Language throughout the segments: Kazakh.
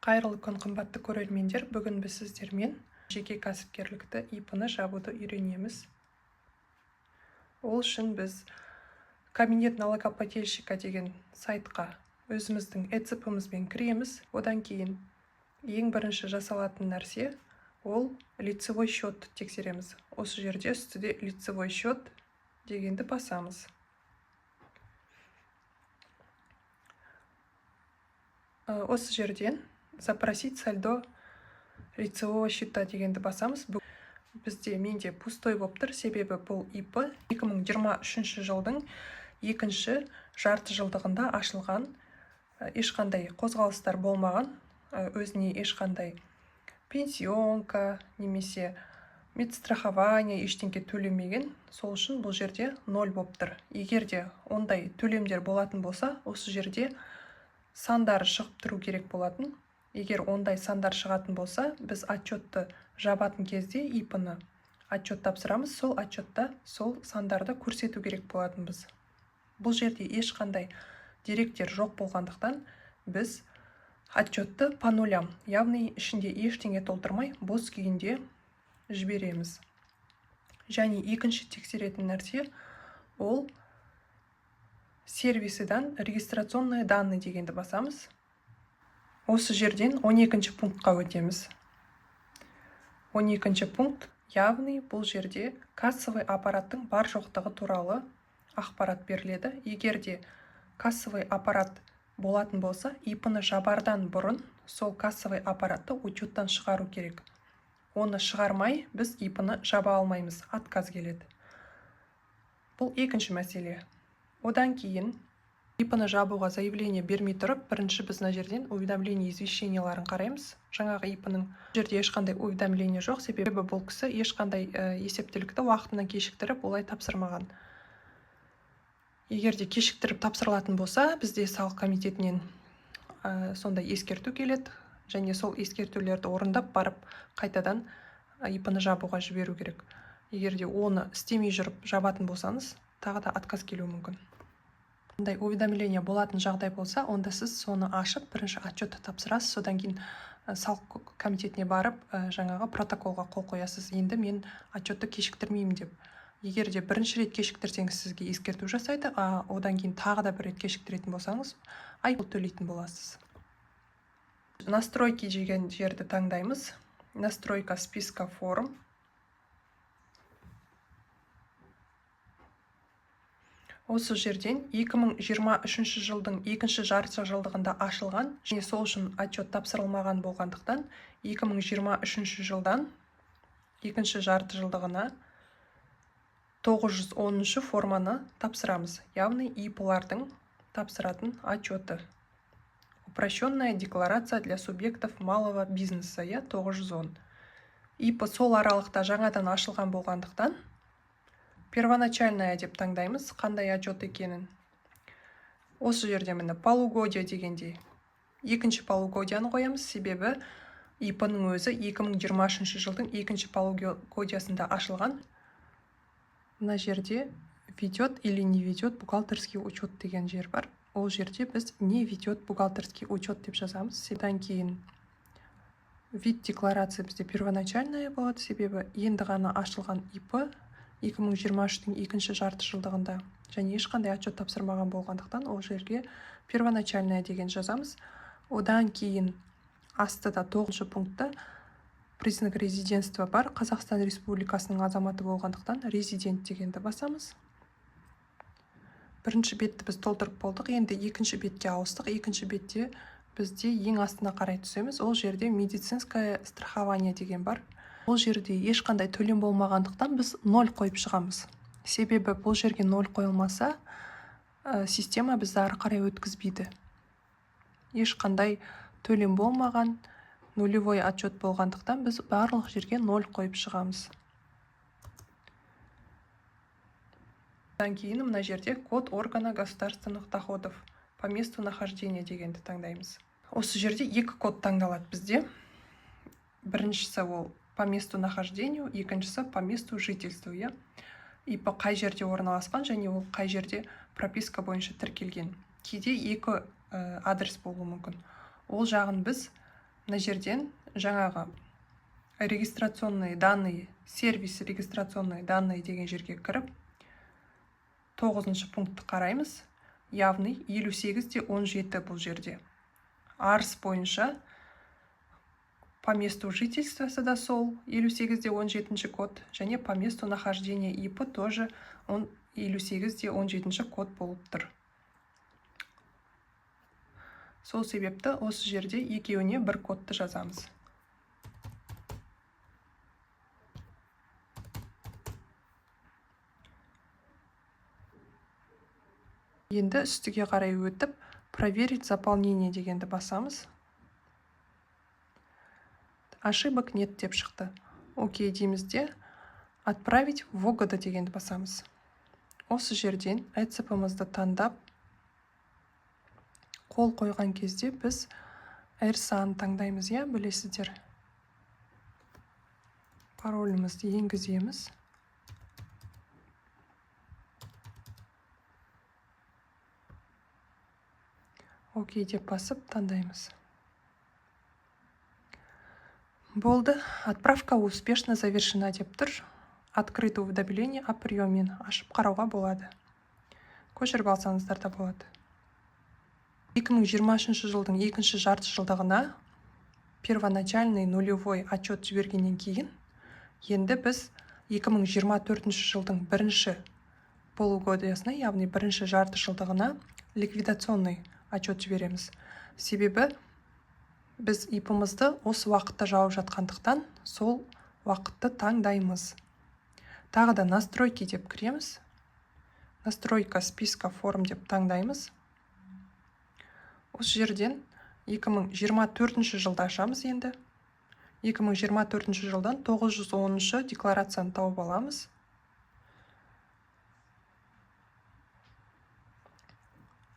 Қайырлы күн, қымбатты көрермендер! Бүгін біз сіздермен жеке кәсіпкерлікті, ИП-ны жабуды үйренеміз. Ол үшін біз «Кабинет налогоплательщика» деген сайтқа өзіміздің ЭЦП-мізбен кіреміз. Одан кейін ең бірінші жасалатын нәрсе ол лицевой счет тексереміз. Осы жерде, үстіде «Лицевой счет» дегенді басамыз. Осы жерден «Запросить сальдо лицевого счета» дегенді басамыз. Бізде, менде пустой болып тұр, себебі бұл ИП 2023 жылдың екінші жарты жылдығында ашылған, ешқандай қозғалыстар болмаған, өзіне ешқандай пенсионка немесе медстрахование, ештеңке төлемеген. Сол үшін бұл жерде ноль болып тұр. Егер де ондай төлемдер болатын болса, осы жерде сандары шығып тұру керек болатын. Егер ондай сандар шығатын болса, біз отчетты жабатын кезде, ИП-ны отчет тапсырамыз, сол отчетта сол сандарды көрсету керек болатынбыз. Бұл жерде ешқандай деректер жоқ болғандықтан, біз отчетты по нулям, яғни ішінде ештеңе толтырмай, бос күйінде жібереміз. Және екінші тексеретін нәрсе ол «Сервисы» дан «Регистрационные данные» дегенді басамыз. Осы жерден 12 пунктқа өтеміз. 12 пункт, яғни бұл жерде кассовый аппараттың бар жоқтығы туралы ақпарат беріледі. Егер де кассовый аппарат болатын болса, ИП-ны жабардан бұрын сол кассовый аппаратты учеттан шығару керек. Оны шығармай, біз ИП-ны жаба алмаймыз, отказ келеді. Бұл екінші мәселе. Одан кейін ИП-ны жабуға заявление бермей тұрып, бірінші біз мына жерден уведомление, извещения ларын қараймыз жаңағы ИП-ның. Бұл жерде ешқандай уведомление жоқ, себебі бұл кісі ешқандай есептілікті уақытынан кешіктіріп, олай тапсырмаған. Егер де кешіктіріп тапсырылатын болса, бізде салық комитетінен сондай ескерту келеді және сол ескертулерді орындап барып, қайтадан ИП-ны жабуға жіберу керек. Егер де оны істемей жүріп жабатын болсаңыз, тағы да отказ келуі мүмкін. Ондай уведомление болатын жағдай болса, онда сіз соны ашып, бірінші отчетты тапсырасыз, содан кейін салық комитетіне барып, жаңағы протоколға қол қоясыз, енді мен отчетты кешіктірмеймін деп. Егер де бірінші рет кешіктірсеңіз, сізге ескерту жасайды, а одан кейін тағы да бір рет кешіктіретін болсаңыз, айыппұл төлейтін боласыз. «Настройки» деген жерді таңдаймыз, «Настройка списка форм». Осы жерден 2023 жылдың екінші жарты жылдығында ашылған және сол үшін отчет тапсырылмаған болғандықтан, 2023 жылдан екінші жарты жылдығына 910 форманы тапсырамыз, яғни ИП-лардың тапсыратын отчеты, упрощенная декларация для субъектов малого бизнеса, иә, 910. ИП сол аралықта жаңадан ашылған болғандықтан, «Первоначальная» деп таңдаймыз, қандай отчет екенін. Осы жерде, міне, «Полугодие» дегенде екінші полугодия ны қоямыз, себебі ИП-ның өзі 2023 жылдың екінші полугодия сында ашылған. Мына жерде «Ведет или не ведет бухгалтерский учет» деген жер бар. Ол жерде біз «Не ведет бухгалтерский учет» деп жазамыз. Одан кейін вид декларация бізде первоначальная болады, себебі енді ғана ашылған ИП 2023-тің екінші жарты жылдығында және ешқандай отчет тапсырмаған болғандықтан, ол жерге первоначальная деген жазамыз. Одан кейін астыда, тоғызыншы пунктта признак резидентства бар. Қазақстан Республикасының азаматы болғандықтан, резидент дегенді басамыз. Бірінші бетті біз толтырып болдық, енді екінші бетке ауыстық. Екінші бетте бізде ең астына қарай түсеміз. Ол жерде «Медицинское страхование» деген бар. Ол жерде ешқандай төлем болмағандықтан, біз ноль қойып шығамыз, себебі бұл жерге ноль қойылмаса, система бізді ары қарай өткізбейді. Ешқандай төлем болмаған, нулевой отчет болғандықтан, біз барлық жерге ноль қойып шығамыз. Одан кейін мына жерде «Код органа государственных доходов по месту нахождения» дегенді таңдаймыз. Осы жерде екі код таңдалады бізде: біріншісі ол по месту нахождению, екіншісі по месту жительству, иә, ИП қай жерде орналасқан және ол қай жерде прописка бойынша тіркелген. Кейде екі адрес болуы мүмкін. Ол жағын біз Мына жерден жаңағы «Регистрационные данные», «Сервис регистрационные данные» деген жерге кіріп, тоғызыншы пунктті қараймыз, яғни 58 де 17. Бұл жерде Арыс бойынша по месту жительствосы да сол 58 де 17-ші код және по месту нахождения ИП тоже 58 де 17-ші код болып тұр. Сол себепті осы жерде екеуіне бір кодты жазамыз. Енді үстіге қарай өтіп, «Проверить заполнение» дегенді басамыз. «Ошибок нет» деп шықты. «Окей» дейміз де, «Отправить в ОГД» дегенді басамыз. Осы жерден ЭЦП-мызды таңдап, қол қойған кезде біз RSA-ны таңдаймыз, иә, білесіздер. Паролімізді енгіземіз. «Окей» деп басып, таңдаймыз. Болды, «Отправка успешно завершена» деп тұр. «Открыть уведомление о приеме» ашып қарауға болады, көшіріп алсаңыздар да болады. 2023 жылдың екінші жарты жылдығына первоначальный нулевой отчет жібергеннен кейін, енді біз 2024 жылдың бірінші полугодиясына, яғни бірінші жарты жылдығына ликвидационный отчет жібереміз. Себебі біз ИП-ымызды осы уақытта жауып жатқандықтан, сол уақытты таңдаймыз. Тағы да «Настройки» деп кіреміз, «Настройка списка форм» деп таңдаймыз. Осы жерден 2024 жылды ашамыз. Енді 2024 жылдан 910 декларацияны тауып аламыз.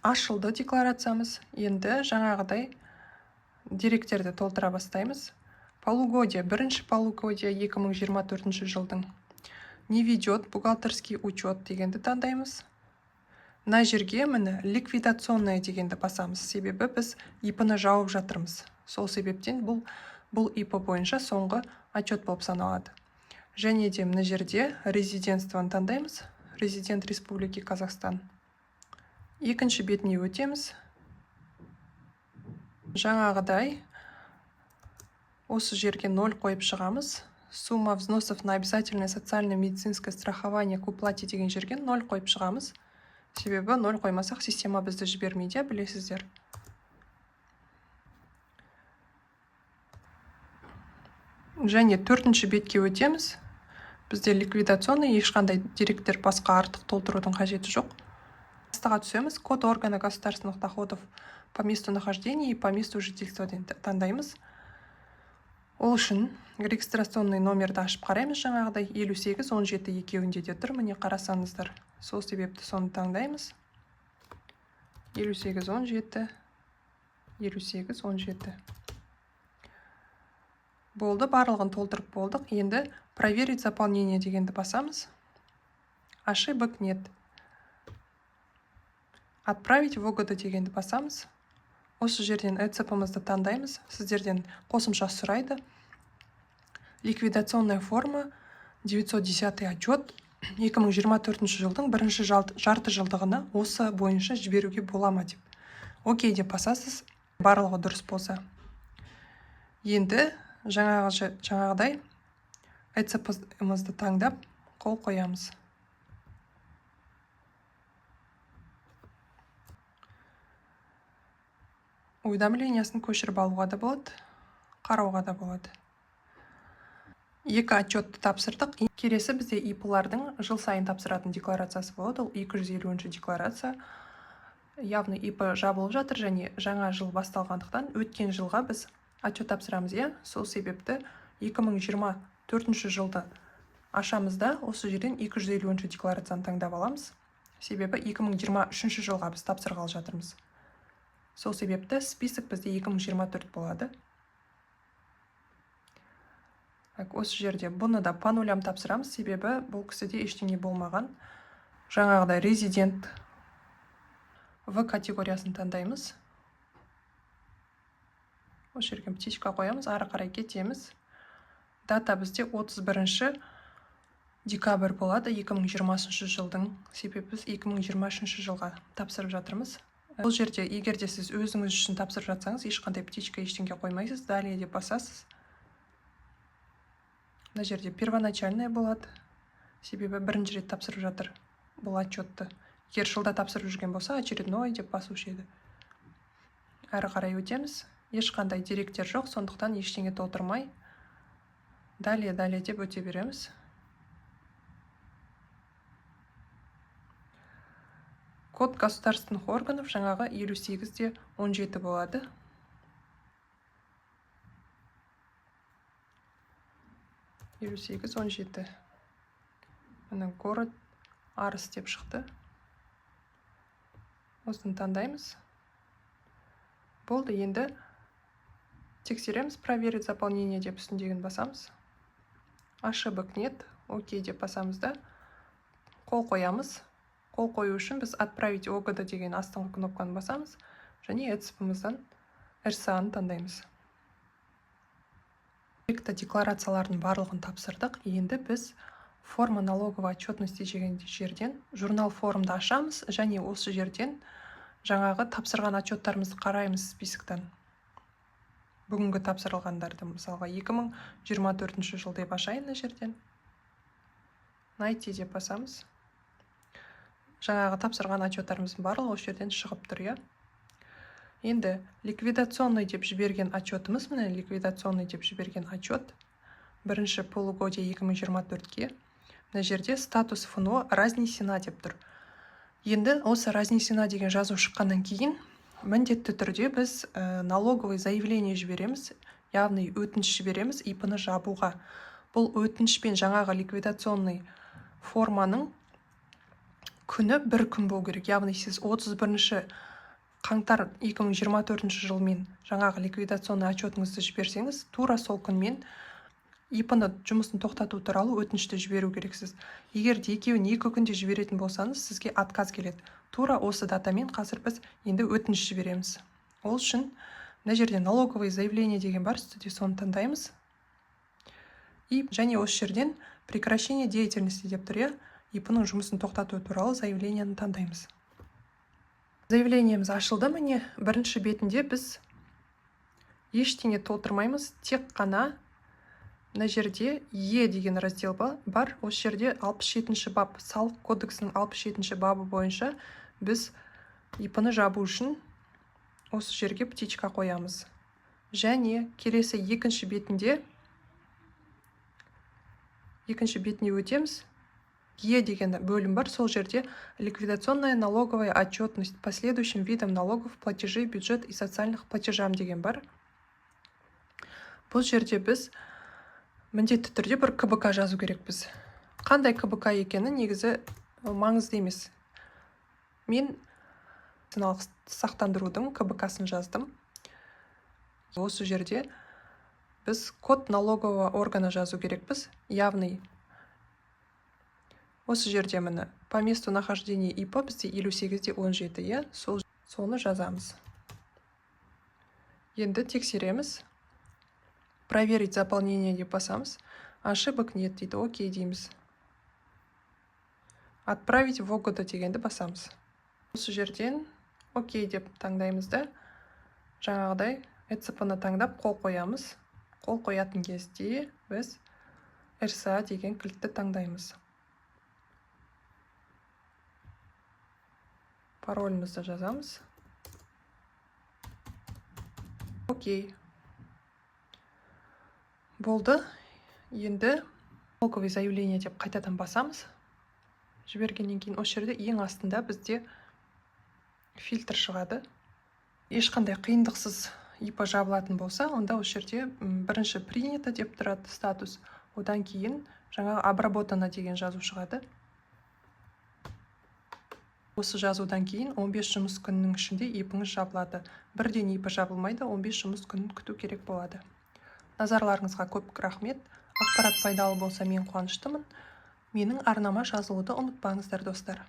Ашылды декларациямыз. Енді жаңағыдай деректерді толтыра бастаймыз. Полугодие, бірінші полугодие 2024 жылдың. «Не ведет бухгалтерский учет» дегенді таңдаймыз. Мына жерге, міне, «Ликвидационная» дегенді басамыз, себебі біз ИП-ны жауып жатырмыз. Сол себептен бұл ИП бойынша соңғы отчет болып саналады. Және де мына жерде резидентствоны таңдаймыз, резидент Республики Казахстан. Екінші бетіне өтеміз. Жаңағыдай осы жерге 0 қойып шығамыз. «Сумма взносов на обязательное социальное медицинское страхование к уплате» деген жерге 0 қойып шығамыз, себебі 0 қоймасақ, система бізді жібермейді, білесіздер. Және төртінші бетке өтеміз. Бізде ликвидационный, ешқандай деректер басқа артық толтырудың қажеті жоқ. Астыға түсеміз. «Код органа государственных доходов по месту нахождения и по месту жительства» таңдаймыз. Ол үшін регистрационный номерді ашып қараймыз. Жаңағыдай 58 17 екеуінде де тұр, міне, қарасаңыздар. Сол себепті соны таңдаймыз: 58 17, 58 17. Болды, барлығын толтырып болдық. Енді «Проверить заполнение» дегенді басамыз. «Ошибок нет». «Отправить в ОГД» дегенді басамыз. Осы жерден ЭЦП-мызды таңдаймыз. Сіздерден қосымша сұрайды: ликвидационная форма 910 отчет 2024 жылдың бірінші жарты жылдығына осы бойынша жіберуге бола ма деп. «Окей» деп басасыз, барлығы дұрыс болса. Енді жаңағыдай ЭЦП-мызды таңдап, қол қоямыз. Уведомлениясын көшіріп алуға да болады, қарауға да болады. Екі отчетты тапсырдық. Келесі бізде ИП-лардың жыл сайын тапсыратын декларациясы болады, ол 250 декларация. Яғни ИП жабылып жатыр және жаңа жыл басталғандықтан, өткен жылға біз отчет тапсырамыз, иә. Сол себепті 2024 жылды ашамыз да, осы жерден 250 декларацияны таңдап аламыз, себебі 2023 жылға біз тапсырғалы жатырмыз. Сол себепті список бізде 2024 болады. Так, осы жерде бұны да по нулям тапсырамыз, себебі бұл кісіде ештеңе болмаған. Жаңағыдай резидент, В категориясын таңдаймыз. Осы жерге птичка қоямыз, ары қарай кетеміз. Дата бізде 31 декабрь болады 2020 жылдың, себебі біз 2023 жылға тапсырып жатырмыз. Бұл жерде егер де сіз өзіңіз үшін тапсырып жатсаңыз, ешқандай птичка, ештеңе қоймайсыз, далее деп басасыз. Мына жерде первоначальная болады, себебі бірінші рет тапсырып жатыр бұл отчетты. Егер жылда тапсырып жүрген болса, очередной деп басушы еді. Әрі қарай өтеміз. Ешқандай деректер жоқ, сондықтан ештеңе толтырмай далее, далее деп өте береміз. Код государственных органов жаңағы 58 де 17 болады. 58 17. Міне, город Арыс деп шықты. Осыны таңдаймыз. Болды, енді тексереміз, проверить заполнение деп үстіндегін басамыз. Ошибок нет, окей деп басамыз да қол қоямыз. Қол қою үшін біз отправить ОГД деген астыңғы кнопканы басамыз және ЭЦП-мыздан РСА-ны таңдаймыз. Декларациялардың барлығын тапсырдық. Енді біз форма налоговой отчетности деген жерден журнал формды ашамыз және осы жерден жаңағы тапсырған отчеттарымызды қараймыз списоктан. Бүгінгі тапсырылғандарды, мысалға, 2024 жыл деп ашайын мына жерден. Найти деп басамыз. Жаңағы тапсырған отчеттарымыздың барлығы осы жерден шығып тұр, иә. Енді ликвидационный деп жіберген отчетымыз, міне, ликвидационный деп жіберген отчет бірінші полугодие 2024-ке. Мына жерде статус ФНО разнесена деп тұр. Енді осы разнесена деген жазу шыққаннан кейін міндетті түрде біз налоговый заявление жібереміз, яғни өтініш жібереміз ИП-ны жабуға. Бұл өтінішпен жаңағы ликвидационный форманың күні бір күн болу керек. Яғни сіз 31 қаңтар 2024 жылмен жаңағы ликвидационный отчетыңызды жіберсеңіз, тура сол күнмен ИП-ны жұмысын тоқтату туралы өтінішті жіберу керексіз. Егер де екеуін екі күнде жіберетін болсаңыз, сізге отказ келеді. Тура осы датамен қазір біз енді өтініш жібереміз. Ол үшін мына жерде налоговое заявление деген бар, үстіде, соны таңдаймыз. И және осы жерден прекращение деятельности деп тұр, иә, ИП-ның жұмысын тоқтату туралы заявлениені таңдаймыз. Заявлениеміз ашылды, міне, бірінші бетінде біз ештеңе толтырмаймыз, тек қана мына жерде Е деген раздел бар. Осы жерде 67 бап, салық кодексінің 67 бабы бойынша біз ИП-ны жабу үшін осы жерге птичка қоямыз. Және келесі екінші бетінде, екінші бетіне өтеміз. Е деген бөлім бар, сол жерде ликвидационная налоговая отчетность по следующим видам налогов, платежей, бюджет и социальных платежам деген бар. Бұл жерде біз міндетті түрде бір КБК жазу керекпіз. Қандай КБК екені негізі маңызды емес. Мен медициналық сақтандырудың КБК-сын жаздым. Осы жерде біз код налогового органа жазу керекпіз, яғни осы жерде, міне, по месту нахождения ИП бізде 58 де 17, иә, сол соны жазамыз. Енді тексереміз. Проверить заполнение деп басамыз. Ошибок нет дейді, окей дейміз. Отправить в ОГД дегенді басамыз. Осы жерден окей деп таңдаймыз да, жаңағыдай ЭЦП-ны таңдап қол қоямыз. Қол қоятын кезде біз РСА деген кілтті таңдаймыз. Паролімізді жазамыз. Окей. Болды. Енді налоговый заявление деп қайтадан басамыз. Жібергеннен кейін осы жерде ең астында бізде фильтр шығады. Ешқандай қиындықсыз ИП жабылатын болса, онда осы жерде бірінші принято деп тұрады статус. Одан кейін жаңағы обработано деген жазу шығады. Осы жазудан кейін 15 жұмыс күнінің ішінде ИП-іңіз жабылады. Бірден ИП жабылмайды, 15 жұмыс күнін күту керек болады. Назарларыңызға көп рахмет. Ақпарат пайдалы болса, мен қуаныштымын. Менің арнама жазылуды ұмытпаңыздар, достар.